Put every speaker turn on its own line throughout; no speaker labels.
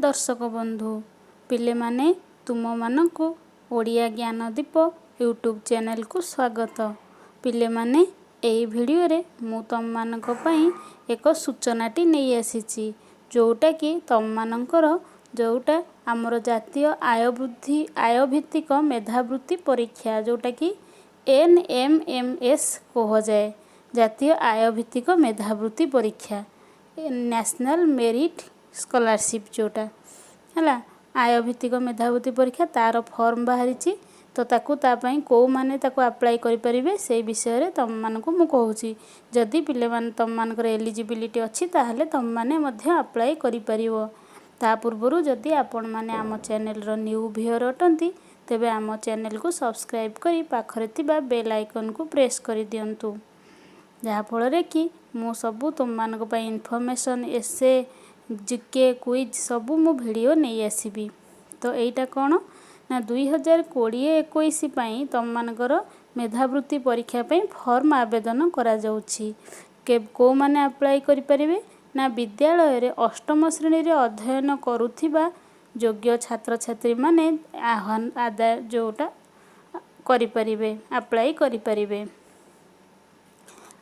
ଦର୍ଶକ ବନ୍ଧୁ, ପିଲେମାନେ, ତୁମମାନଙ୍କୁ ଓଡ଼ିଆ ଜ୍ଞାନଦୀପ ୟୁଟ୍ୟୁବ୍ ଚ୍ୟାନେଲକୁ ସ୍ୱାଗତ। ପିଲେମାନେ, ଏହି ଭିଡ଼ିଓରେ ମୁଁ ତୁମମାନଙ୍କ ପାଇଁ ଏକ ସୂଚନାଟି ନେଇ ଆସିଛି, ଯେଉଁଟାକି ତୁମମାନଙ୍କର ଯେଉଁଟା ଆମର ଜାତୀୟ ଆୟ ବୃଦ୍ଧି ଆୟ ଭିତ୍ତିକ ମେଧାବୃତ୍ତି ପରୀକ୍ଷା, ଯେଉଁଟାକି ଏନ୍ଏମ୍ଏମ୍ଏସ୍ କୁହାଯାଏ, ଜାତୀୟ ଆୟ ଭିତ୍ତିକ ମେଧାବୃତ୍ତି ପରୀକ୍ଷା, ନ୍ୟାସନାଲ୍ ମେରିଟ୍ ସ୍କଲାରସିପ୍ ଯେଉଁଟା ହେଲା ଆୟ ଭିତ୍ତିକ ମେଧାବୃତ୍ତି ପରୀକ୍ଷା, ତା'ର ଫର୍ମ ବାହାରିଛି। ତ ତାକୁ ତା ପାଇଁ କେଉଁମାନେ ତାକୁ ଆପ୍ଲାଏ କରିପାରିବେ, ସେଇ ବିଷୟରେ ତୁମମାନଙ୍କୁ ମୁଁ କହୁଛି। ଯଦି ପିଲାମାନେ ତୁମମାନଙ୍କର ଏଲିଜିବିଲିଟି ଅଛି, ତାହେଲେ ତୁମମାନେ ମଧ୍ୟ ଆପ୍ଲାଏ କରିପାରିବ। ତା ପୂର୍ବରୁ ଯଦି ଆପଣମାନେ ଆମ ଚ୍ୟାନେଲର ନ୍ୟୁ ଭିଉଅର୍ ଅଟନ୍ତି, ତେବେ ଆମ ଚ୍ୟାନେଲକୁ ସବସ୍କ୍ରାଇବ୍ କରି ପାଖରେ ଥିବା ବେଲ୍ ଆଇକନ୍କୁ ପ୍ରେସ୍ କରିଦିଅନ୍ତୁ, ଯାହାଫଳରେ କି ମୁଁ ସବୁ ତୁମମାନଙ୍କ ପାଇଁ ଇନଫର୍ମେସନ୍, ଏସେ, ଜିକେ, କୁଇଜ୍ ସବୁ ମୁଁ ଭିଡ଼ିଓ ନେଇ ଆସିବି। ତ ଏଇଟା କ'ଣ ନା 2020-21 ପାଇଁ ତୁମମାନଙ୍କର ମେଧାବୃତ୍ତି ପରୀକ୍ଷା ପାଇଁ ଫର୍ମ ଆବେଦନ କରାଯାଉଛି। କେଉଁମାନେ ଆପ୍ଲାଏ କରିପାରିବେ ନା ବିଦ୍ୟାଳୟରେ ଅଷ୍ଟମ ଶ୍ରେଣୀରେ ଅଧ୍ୟୟନ କରୁଥିବା ଯୋଗ୍ୟ ଛାତ୍ରଛାତ୍ରୀମାନେ ଆହ୍ୱାନ ଆଦାୟ ଯେଉଁଟା କରିପାରିବେ, ଆପ୍ଲାଏ କରିପାରିବେ।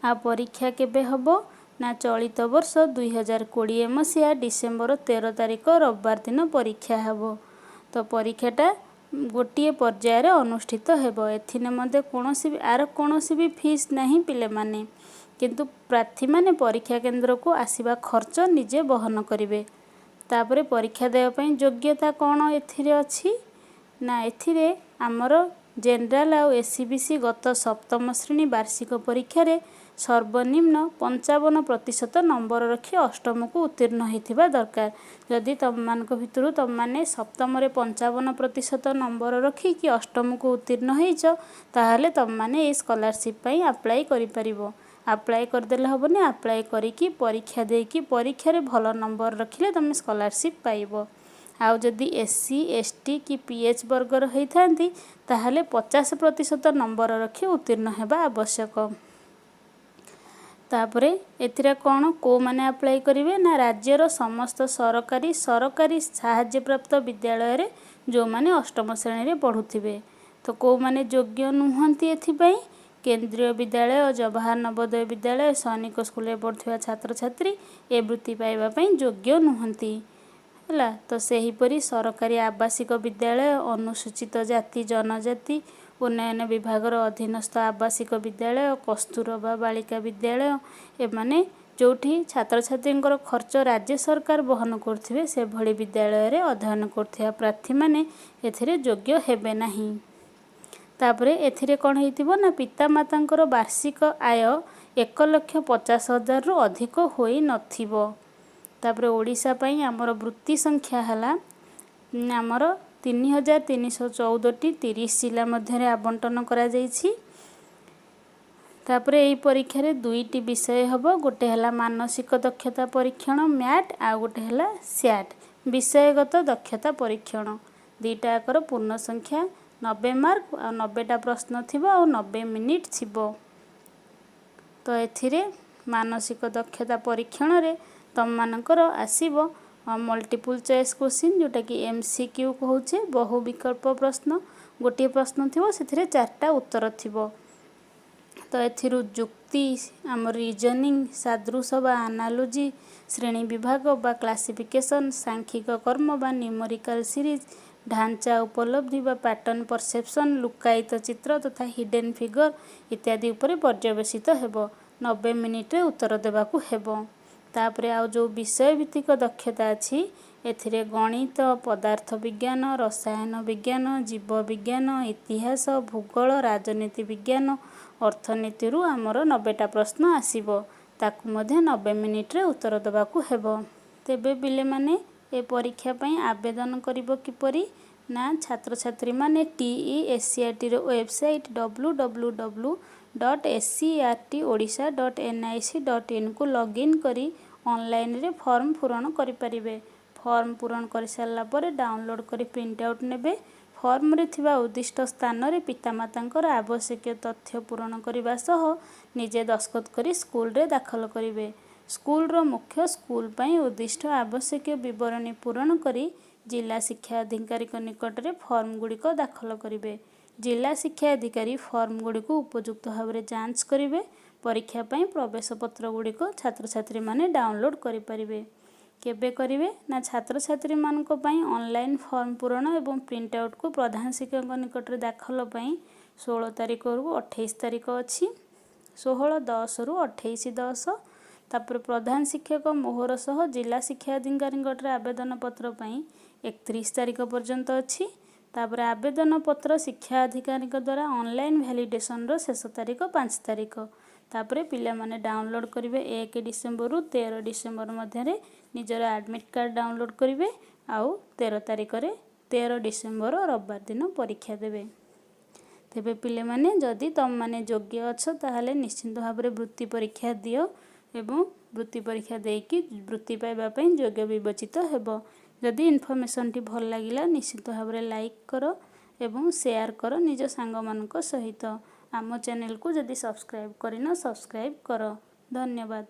ଆଉ ପରୀକ୍ଷା କେବେ ହେବ ନା ଚଳିତ ବର୍ଷ 2020 ମସିହା ଡିସେମ୍ବର 13 ତାରିଖ ରବିବାର ଦିନ ପରୀକ୍ଷା ହେବ। ତ ପରୀକ୍ଷାଟା ଗୋଟିଏ ପର୍ଯ୍ୟାୟରେ ଅନୁଷ୍ଠିତ ହେବ। ଏଥି ନିମନ୍ତେ କୌଣସି ବି ଆର କୌଣସି ବି ଫିସ୍ ନାହିଁ ପିଲାମାନେ, କିନ୍ତୁ ପ୍ରାର୍ଥୀମାନେ ପରୀକ୍ଷା କେନ୍ଦ୍ରକୁ ଆସିବା ଖର୍ଚ୍ଚ ନିଜେ ବହନ କରିବେ। ତାପରେ ପରୀକ୍ଷା ଦେବା ପାଇଁ ଯୋଗ୍ୟତା କ'ଣ ଏଥିରେ ଅଛି ନା ଏଥିରେ ଆମର ଜେନେରାଲ ଆଉ ଏସ୍ଇବିସି ଗତ ସପ୍ତମ ଶ୍ରେଣୀ ବାର୍ଷିକ ପରୀକ୍ଷାରେ ସର୍ବନିମ୍ନ 55% ନମ୍ବର ରଖି ଅଷ୍ଟମକୁ ଉତ୍ତୀର୍ଣ୍ଣ ହୋଇଥିବା ଦରକାର। ଯଦି ତୁମମାନଙ୍କ ଭିତରୁ ତୁମମାନେ ସପ୍ତମରେ 55% ନମ୍ବର ରଖିକି ଅଷ୍ଟମକୁ ଉତ୍ତୀର୍ଣ୍ଣ ହେଇଛ, ତାହେଲେ ତୁମମାନେ ଏଇ ସ୍କଲାରସିପ୍ ପାଇଁ ଆପ୍ଲାଏ କରିପାରିବ। ଆପ୍ଲାଏ କରିଦେଲେ ହେବନି, ଆପ୍ଲାଏ କରିକି ପରୀକ୍ଷା ଦେଇକି ପରୀକ୍ଷାରେ ଭଲ ନମ୍ବର ରଖିଲେ ତୁମେ ସ୍କଲାରସିପ୍ ପାଇବ। ଆଉ ଯଦି ଏସ୍ ସି, ଏସ୍ ଟି କି ପି ଏଚ୍ ବର୍ଗର ହେଇଥାନ୍ତି, ତାହେଲେ 50% ନମ୍ବର ରଖି ଉତ୍ତୀର୍ଣ୍ଣ ହେବା ଆବଶ୍ୟକ। ତାପରେ ଏଥିରେ କ'ଣ କେଉଁମାନେ ଆପ୍ଲାଏ କରିବେ ନା ରାଜ୍ୟର ସମସ୍ତ ସରକାରୀ, ସରକାରୀ ସାହାଯ୍ୟପ୍ରାପ୍ତ ବିଦ୍ୟାଳୟରେ ଯେଉଁମାନେ ଅଷ୍ଟମ ଶ୍ରେଣୀରେ ପଢ଼ୁଥିବେ। ତ କେଉଁମାନେ ଯୋଗ୍ୟ ନୁହନ୍ତି ଏଥିପାଇଁ? କେନ୍ଦ୍ରୀୟ ବିଦ୍ୟାଳୟ, ଜବାହର ନବୋଦୟ ବିଦ୍ୟାଳୟ, ସୈନିକ ସ୍କୁଲରେ ପଢ଼ୁଥିବା ଛାତ୍ରଛାତ୍ରୀ ଏ ବୃତ୍ତି ପାଇବା ପାଇଁ ଯୋଗ୍ୟ ନୁହନ୍ତି। ହେଲା ତ? ସେହିପରି ସରକାରୀ ଆବାସିକ ବିଦ୍ୟାଳୟ, ଅନୁସୂଚିତ ଜାତି ଜନଜାତି ଉନ୍ନୟନ ବିଭାଗର ଅଧୀନସ୍ଥ ଆବାସିକ ବିଦ୍ୟାଳୟ, କସ୍ତୁରବା ବାଳିକା ବିଦ୍ୟାଳୟ, ଏମାନେ ଯେଉଁଠି ଛାତ୍ରଛାତ୍ରୀଙ୍କର ଖର୍ଚ୍ଚ ରାଜ୍ୟ ସରକାର ବହନ କରୁଥିବେ, ସେଭଳି ବିଦ୍ୟାଳୟରେ ଅଧ୍ୟୟନ କରୁଥିବା ପ୍ରାର୍ଥୀମାନେ ଏଥିରେ ଯୋଗ୍ୟ ହେବେ ନାହିଁ। ତାପରେ ଏଥିରେ କ'ଣ ହେଇଥିବ ନା ପିତାମାତାଙ୍କର ବାର୍ଷିକ ଆୟ 1,50,000ରୁ ଅଧିକ ହୋଇନଥିବ। ତାପରେ ଓଡ଼ିଶା ପାଇଁ ଆମର ବୃତ୍ତି ସଂଖ୍ୟା ହେଲା ଆମର 3314ଟି, 30 ଜିଲ୍ଲା ମଧ୍ୟରେ ଆବଣ୍ଟନ କରାଯାଇଛି। ତାପରେ ଏହି ପରୀକ୍ଷାରେ ଦୁଇଟି ବିଷୟ ହେବ। ଗୋଟେ ହେଲା ମାନସିକ ଦକ୍ଷତା ପରୀକ୍ଷଣ ମ୍ୟାଟ୍, ଆଉ ଗୋଟେ ହେଲା ସ୍ୟାଟ୍, ବିଷୟଗତ ଦକ୍ଷତା ପରୀକ୍ଷଣ। ଦୁଇଟା ଯାକର ପୂର୍ଣ୍ଣ ସଂଖ୍ୟା 90 ମାର୍କ ଆଉ 90ଟା ପ୍ରଶ୍ନ ଥିବ ଆଉ 90 ମିନିଟ୍ ଥିବ। ତ ଏଥିରେ ମାନସିକ ଦକ୍ଷତା ପରୀକ୍ଷଣରେ ତୁମମାନଙ୍କର ଆସିବ ମଲ୍ଟିପୁଲ୍ ଚଏସ୍ କୋଶ୍ଚିନ୍, ଯେଉଁଟାକି ଏମ୍ସିକ୍ୟୁ କହୁଛେ, ବହୁ ବିକଳ୍ପ ପ୍ରଶ୍ନ। ଗୋଟିଏ ପ୍ରଶ୍ନ ଥିବ, ସେଥିରେ ଚାରିଟା ଉତ୍ତର ଥିବ। ତ ଏଥିରୁ ଯୁକ୍ତି, ଆମର ରିଜନିଂ, ସାଦୃଶ୍ୟ ବା ଆନାଲୋଜି, ଶ୍ରେଣୀ ବିଭାଗ ବା କ୍ଲାସିଫିକେସନ୍, ସାଂଖ୍ୟିକ କ୍ରମ ବା ନ୍ୟୁମେରିକାଲ୍ ସିରିଜ୍, ଢାଞ୍ଚା ଉପଲବ୍ଧି ବା ପ୍ୟାଟର୍ନ ପରସେପସନ୍, ଲୁକ୍କାୟିତ ଚିତ୍ର ତଥା ହିଡେନ୍ ଫିଗର ଇତ୍ୟାଦି ଉପରେ ପର୍ଯ୍ୟବସିତ ହେବ। 90 ମିନିଟ୍ରେ ଉତ୍ତର ଦେବାକୁ ହେବ। ତାପରେ ଆଉ ଯେଉଁ ବିଷୟ ଭିତ୍ତିକ ଦକ୍ଷତା ଅଛି, ଏଥିରେ ଗଣିତ, ପଦାର୍ଥ ବିଜ୍ଞାନ, ରସାୟନ ବିଜ୍ଞାନ, ଜୀବ ବିଜ୍ଞାନ, ଇତିହାସ, ଭୂଗୋଳ, ରାଜନୀତି ବିଜ୍ଞାନ, ଅର୍ଥନୀତିରୁ ଆମର 90ଟା ପ୍ରଶ୍ନ ଆସିବ। ତାକୁ ମଧ୍ୟ 90 ମିନିଟ୍ରେ ଉତ୍ତର ଦେବାକୁ ହେବ। ତେବେ ପିଲେମାନେ, ଏ ପରୀକ୍ଷା ପାଇଁ ଆବେଦନ କରିବ କିପରି ନା ଛାତ୍ରଛାତ୍ରୀମାନେ ଟିଇଏସ୍ସିଆର୍ଟିର ୱେବସାଇଟ୍ www.scertodisha.nic.inକୁ ଲଗ୍ଇନ୍ କରି ଅନଲାଇନରେ ଫର୍ମ ପୂରଣ କରିପାରିବେ। ଫର୍ମ ପୂରଣ କରିସାରିଲା ପରେ ଡାଉନଲୋଡ଼୍ କରି ପ୍ରିଣ୍ଟ ଆଉଟ୍ ନେବେ। ଫର୍ମରେ ଥିବା ଉଦ୍ଦିଷ୍ଟ ସ୍ଥାନରେ ପିତାମାତାଙ୍କର ଆବଶ୍ୟକୀୟ ତଥ୍ୟ ପୂରଣ କରିବା ସହ ନିଜେ ଦସ୍ତଖତ କରି ସ୍କୁଲରେ ଦାଖଲ କରିବେ। ସ୍କୁଲର ମୁଖ୍ୟ ସ୍କୁଲ ପାଇଁ ଉଦ୍ଦିଷ୍ଟ ଆବଶ୍ୟକୀୟ ବିବରଣୀ ପୂରଣ କରି ଜିଲ୍ଲା ଶିକ୍ଷା ଅଧିକାରୀଙ୍କ ନିକଟରେ ଫର୍ମଗୁଡ଼ିକ ଦାଖଲ କରିବେ। ଜିଲ୍ଲା ଶିକ୍ଷା ଅଧିକାରୀ ଫର୍ମଗୁଡ଼ିକୁ ଉପଯୁକ୍ତ ଭାବରେ ଯାଞ୍ଚ କରିବେ। ପରୀକ୍ଷା ପାଇଁ ପ୍ରବେଶ ପତ୍ରଗୁଡ଼ିକ ଛାତ୍ରଛାତ୍ରୀମାନେ ଡାଉନଲୋଡ଼୍ କରିପାରିବେ। କେବେ କରିବେ ନା, ଛାତ୍ରଛାତ୍ରୀମାନଙ୍କ ପାଇଁ ଅନଲାଇନ୍ ଫର୍ମ ପୂରଣ ଏବଂ ପ୍ରିଣ୍ଟ ଆଉଟ୍କୁ ପ୍ରଧାନ ଶିକ୍ଷକଙ୍କ ନିକଟରେ ଦାଖଲ ପାଇଁ 16 ତାରିଖରୁ 28 ତାରିଖ ଅଛି, 16/10ରୁ 28/10। ତାପରେ ପ୍ରଧାନ ଶିକ୍ଷକ ମୋହର ସହ ଜିଲ୍ଲା ଶିକ୍ଷା ଅଧିକାରୀଙ୍କ ନିକଟରେ ଆବେଦନ ପତ୍ର ପାଇଁ 31 ତାରିଖ ପର୍ଯ୍ୟନ୍ତ ଅଛି। ତାପରେ ଆବେଦନ ପତ୍ର ଶିକ୍ଷା ଅଧିକାରୀଙ୍କ ଦ୍ୱାରା ଅନଲାଇନ୍ ଭ୍ୟାଲିଡେସନର ଶେଷ ତାରିଖ 5 ତାରିଖ। ତାପରେ ପିଲାମାନେ ଡାଉନଲୋଡ଼୍ କରିବେ, 1 ଡିସେମ୍ବରରୁ 13 ଡିସେମ୍ବର ମଧ୍ୟରେ ନିଜର ଆଡ଼ମିଟ୍ କାର୍ଡ଼ ଡାଉନଲୋଡ଼୍ କରିବେ ଆଉ 13 ତାରିଖରେ, 13 ଡିସେମ୍ବର ରବିବାର ଦିନ ପରୀକ୍ଷା ଦେବେ। ତେବେ ପିଲାମାନେ, ଯଦି ତୁମମାନେ ଯୋଗ୍ୟ ଅଛ, ତାହେଲେ ନିଶ୍ଚିନ୍ତ ଭାବରେ ବୃତ୍ତି ପରୀକ୍ଷା ଦିଅ ଏବଂ ବୃତ୍ତି ପରୀକ୍ଷା ଦେଇକି ବୃତ୍ତି ପାଇବା ପାଇଁ ଯୋଗ୍ୟ ବିବେଚିତ ହେବ। ଯଦି ଇନଫର୍ମେସନ୍ଟି ଭଲ ଲାଗିଲା, ନିଶ୍ଚିତ ଭାବରେ ଲାଇକ୍ କର ଏବଂ ସେୟାର କର ନିଜ ସାଙ୍ଗମାନଙ୍କ ସହିତ। ଆମ ଚ୍ୟାନେଲକୁ ଯଦି ସବସ୍କ୍ରାଇବ୍ କରିନ, ସବସ୍କ୍ରାଇବ୍ କର। ଧନ୍ୟବାଦ।